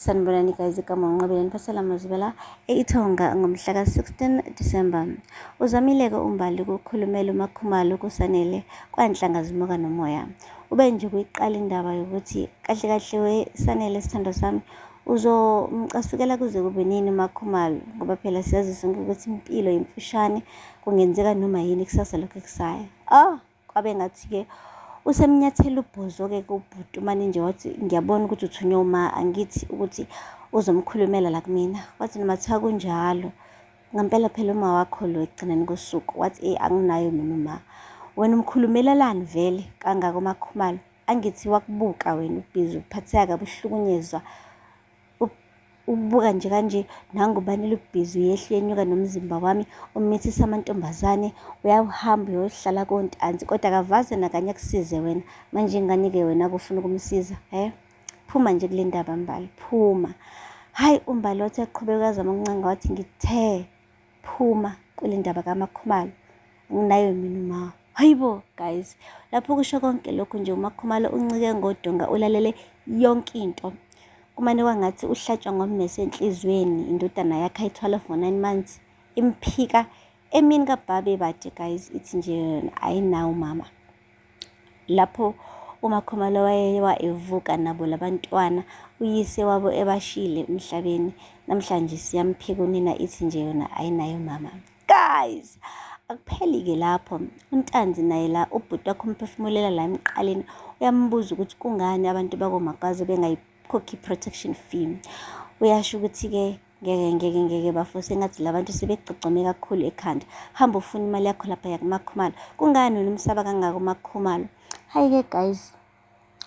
Sanibonani guys, igama uNqobile niphathela amazwi e-Ithonga ngomhla ka-16 December. Uzamile-ke uMbali ukukhulumela uMaKhumalo kuSanele kwanhlanga zimuka nomoya. Ube nje kuyiqala indaba yokuthi kahle kahle we Sanele sithandwa sami uzomcasukela kuze kube nini uMaKhumalo ngoba phela siyazi sonke ukuthi impilo imfushane kungenzeka noma yini kusasa lokhu ekusayo. Oh! Kwabe ngathi-ke usemnyathela ubhozo-ke kubhuti umane nje wathi ngiyabona ukuthi uthunywe uma angithi ukuthi uzomkhulumela la kumina. Wathi noma kuthiwa kunjalo ngampela phela uma wakho lo ekugcineni kosuku. Wathi eyi anginayo mina uma. Wena umkhulumelelani vele kangaka uMaKhumalo? Angithi wakubuka wena ubhizi uphatheka kabi uhlukunyezwa Ukubuka nje kanje nangu uBanele ubhizi uyehla uyenyuka nomzimba wami umithisa amantombazane uyawuhamba uyohlala kontanzi kodwa akavaze nakanye akusize wena manje ingane-ke wena kufuna ukumsiza he phuma nje kule ndaba Mbali phuma hhayi uMbali wathi aqhubeka azama ukuncenga wathi ngithe phuma kule ndaba kaMakhumalo nginayo mina uma hayibo guys lapho kusho konke lokhu nje uMakhumalo uncike ngodonga ulalele yonke into kumane kwangathi uhlatshwa ngommese enhliziyweni indodana yakhe ayithwala for 9 months imphika emini kabhabe bade guys ithi nje yona ayinawo mama. Lapho uMakhumalo wayewa evuka nabo labantwana uyise wabo ebashiyile emhlabeni. Namhlanje siyamphika unina ithi nje yona ayinaye umama. Guys, akupheli-ke lapho. UNtanzi naye la ubhuti wakhe umphefumulela la emqaleni uyambuza ukuthi kungani abantu bakoMagwaza bengayikhokhi i-protection fee. Uyasho ukuthi-ke Ngeke ngeke ngeke bafo sengathi labantu sebegcogcome kakhulu ekhanda. Hamba ufuna imali yakho lapha yakuMakhumalo. Kungani wena umsaba kangaka uMakhumalo? Hayi-ke guys,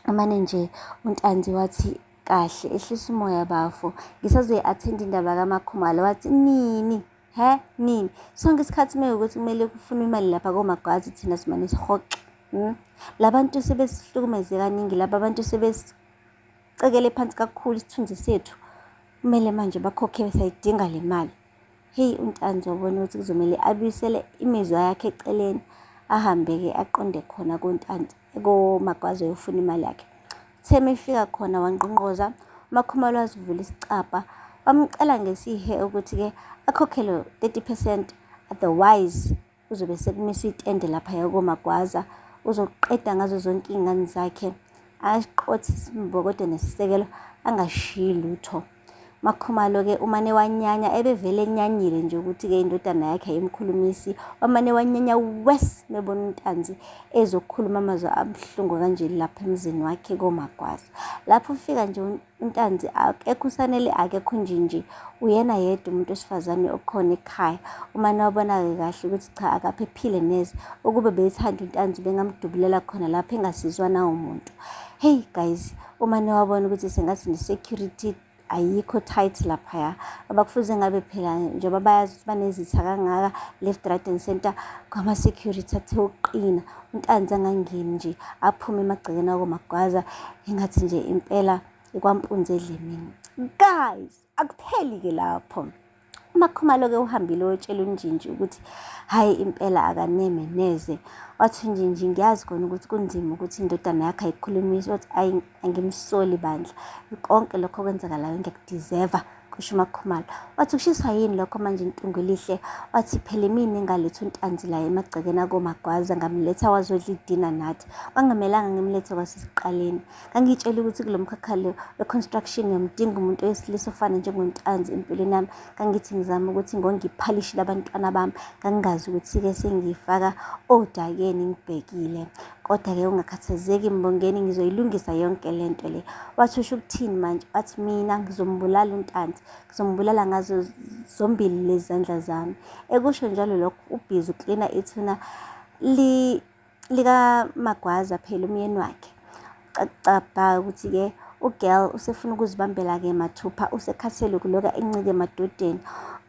umane nje uNtanzi wathi kahle ehlisa umoya bafo. Ngisazoyi-attend indaba kaMakhumalo wathi nini? He nini? Sonke isikhathi uma ukuthi kumele kufunwe imali lapha koMagwazi thina simane sihoxe. Hmm? Labantu sebesihlukumeze kaningi laba bantu sebesicekele phansi kakhulu isithunzi sethu. Kumele manje bakhokhe sayidinga le mali. Heyi uNtanzi wabona ukuthi kuzomele abuyisele imizwa yakhe eceleni ahambe-ke aqonde khona koNtanzi koMagwaza eyofuna imali yakhe. Uthe uma efika khona wangqongqoza, uMakhumalo wasivula isicabha wamcela ngesihe ukuthi-ke akhokhele 30 percent otherwise uzobe sekumiswa itende laphaya koMagwaza uzoqeda ngazo zonke iy'ngane zakhe aqothe isimbokodo nesisekelo angashiyi lutho. MaKhumalo-ke umane wanyanya ebevele enyanyile nje ukuthi-ke indodana yakhe ayimkhulumisi wamane wanyanya worse mebona uNtanzi ezokhuluma amazwi abuhlungu kanje lapha emzini wakhe koMagwaza. Lapho ufika nje uNtanzi akekho uSanele akekho uNjinji uyena yedwa umuntu wesifazane okhona ekhaya. Umane wabona-ke kahle ukuthi cha akaphephile neze ukube bethanda uNtanzi bengamdubulela khona lapho engasizwa nawumuntu. Hey guys, umane wabona ukuthi sengathi ne-security ayikho tight laphaya abakufuze ngabe phela njengoba bayazi ukuthi banezitha kangaka left, right and center kwama-security athe ukuqina uNtanzi angangeni nje aphume emagcekeni akoMagwaza engathi nje impela ikwampunzi edlemini. Guys, akupheli-ke lapho. UMakhumalo-ke uhambile wayotshela uNjinji ukuthi hhayi impela akaneme neze. Wathi uNjinji ngiyazi kona ukuthi kunzima ukuthi indodana yakho ayikhulumisi. Wathi ayi angimsoli bandla konke lokho okwenzakalayo ngiyakudizeva kusho uMakhumalo. Wathi kushiswa yini lokho manje Ntungu Elihle? Wathi phela imina engaletha uNtanzi la emagcekeni akoMagwaza ngamletha wazodla idina nathi. Kwangamelanga ngimlethe kwasekuqaleni. Ngangitshela ukuthi kulo mkhakha lo we-construction ngiyamdinga umuntu wesilisa ofana njengoNtanzi empilweni yami. Ngangithi ngizama ukuthi ngonge iphalishi labantwana bami. Ngangingazi ukuthi-ke sengiyifaka odakeni ngibhekile. Kodwa-ke ungakhathazeki Mbongeni ngizoyilungisa yonke le nto le. Wathi usho ukuthini manje? Wathi mina ngizombulala uNtanzi, ngizombulala ngazo zombili lezi zandla zami. Ekusho njalo lokho ubhizi uklina ithuna likaMagwaza phela umyeni wakhe. Cabanga ukuthi-ke u-girl usefuna ukuzibambela-ke mathupha usekhathele ukuloka encike emadodeni.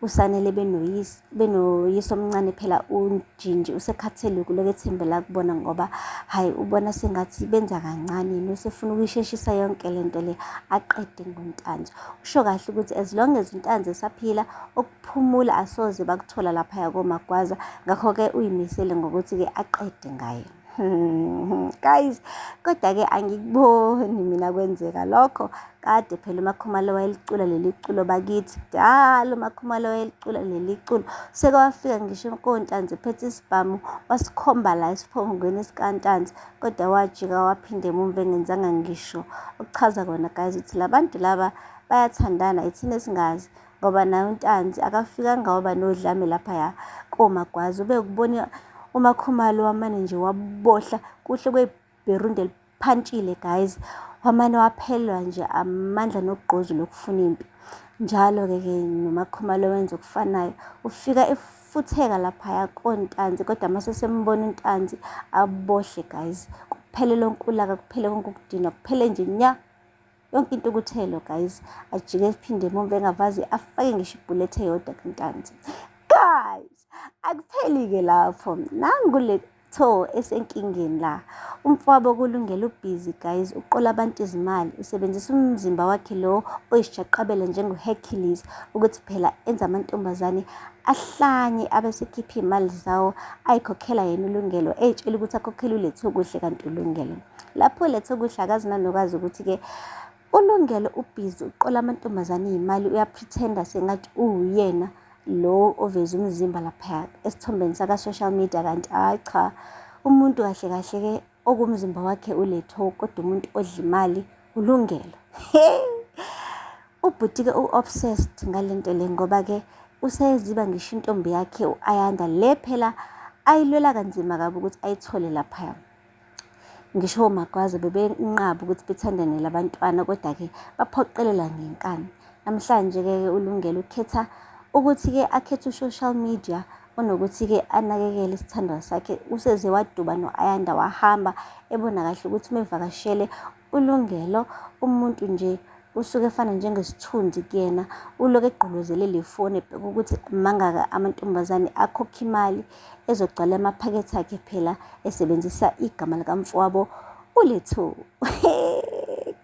USanele benoyise benoyise omncane phela uNjinji usekhathele ukuloku ethembela kubona ngoba hhayi ubona sengathi benza kancane yena usefuna ukuyisheshisa yonke le nto le aqede ngoNtanzi. Usho kahle ukuthi as long as uNtanzi esaphila ukuphumula asoze bakuthola laphaya koMagwaza ngakho-ke uyimisele ngokuthi-ke aqede ngaye. Guys, kodwa-ke angikuboni mina kwenzeka lokho. Kade phela uMakhumalo wayelicula leli culo bakithi, kudala uMakhumalo wayelicula leli culo. Seke wafika ngisho koNtanzi ephethe isibhamu wasikhomba la esiphongweni sikaNtanzi, kodwa wajika waphinda emumva engenzanga ngisho. Okuchaza kona guys ukuthi la bantu laba bayathandana, ithina esingazi ngoba naye uNtanzi akafikanga waba nodlame laphaya koMagwaza. Ubekubona uMakhumalo wamane nje wabohla kuhle kwebherunde eliphantshile guys, wamane waphelelwa nje amandla nogqozi lokufuna impi. Njalo-ke ke noMakhumalo wenza okufanayo, ufika efutheka laphaya koNtanzi, kodwa mase sembona uNtanzi abohle guys, kuphele lonke ulaka, kuphele konke ukudinwa, kuphele nje nya yonke into ukuthelo guys. Ajike ephinde emumva engavazi afake ngisho ibhulethe eyodwa kuNtanzi. Guys, akupheli-ke lapho, nangu le Tho esenkingeni la. Umfowabo kulungele ubhizi guys, uqola abantu izimali, usebenzisa umzimba wakhe lo oyisijaqabela njengo-Hercules ukuthi phela enze amantombazane ahlanye abesekhipha iy'mali zawo ayikhokhela yena uLungelo, ey'tshela ukuthi akhokhele uLethokuhle kanti uLungelo. Lapho uLethokuhle akazi nanokazi ukuthi-ke uLungelo ubhizi uqola amantombazane iy'mali, uyapretend-a sengathi uwuyena lo oveza umzimba laphaya esithombeni saka-social media, kanti hhayi cha, umuntu kahle kahle-ke okumzimba wakhe uLetho, kodwa umuntu odla imali uLungelo. Ubhuti-ke u-obsessed ngale nto le ngoba-ke useziba ngisho intombi yakhe u-Ayanda le phela ayilwela kanzima kabi ukuthi ayithole laphaya. Ngisho oMagwaza bebenqaba ukuthi bethandane labantwana kodwa-ke baphoqelela ngenkani. Namhlanje-ke uLungelo ukhetha ukuthi-ke akhethe u-social media kunokuthi-ke anakekele isithandwa sakhe. Useze waduba no-Ayanda wahamba ebona kahle ukuthi uma evakashele uLungelo umuntu nje usuke efana njengesithunzi kuyena, uloku egqolozele le foni ebheka ukuthi mangaka amantombazane akhokha imali ezogcwala amaphakethe akhe phela esebenzisa igama likamfowabo uLethu.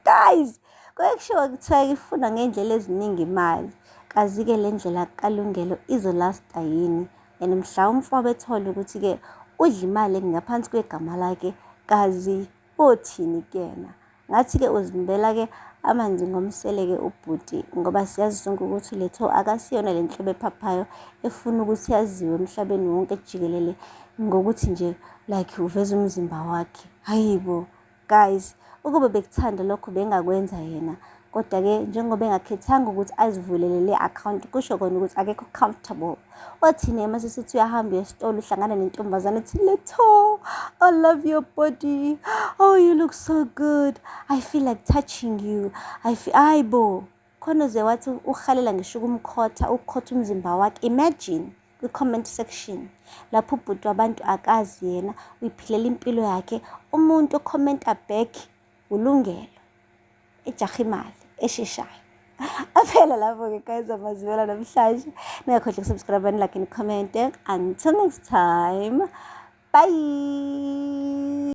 Guys, kuke kushiwo kuthiwa ifuna ngey'ndlela eziningi imali. Kazi-ke le ndlela kaLungelo izolasta yini? And mhla umfowabo ethola ukuthi-ke udla imali ngaphansi kwegama lakhe, kazi othini kuyena? Ngathi-ke uzimbela-ke amanzi ngomsele-ke ubhuti ngoba siyazi sonke ukuthi uLetho akasiyona le nhlobo ephaphayo efuna ukuthi yaziwe emhlabeni wonke jikelele ngokuthi nje like uveza umzimba wakhe. Hayi bo guys, ukube bekuthanda lokho bengakwenza yena. Kodwa-ke njengoba engakhethanga ukuthi azivulele le account kusho kona ukuthi akekho comfortable. Othini uma sesithi uyahamba uya esitolo uhlangana nentombazane ethi Letho, I love your body. Oh, you look so good. I feel like touching you. I feel, hayi bo. Khona uze wathi uhalela ngisho ukumkhotha, ukukhotha umzimba wakhe. Imagine kwi-comment section lapho ubhuti wabantu akazi yena uyiphilela impilo yakhe, umuntu okhomenta back uLungelo ejaha imali esheshayo. Aphela lapho-ke guys amazwela namhlanje. Ningakhohlwa ukusubscribe, like and comment. Until next time, bye.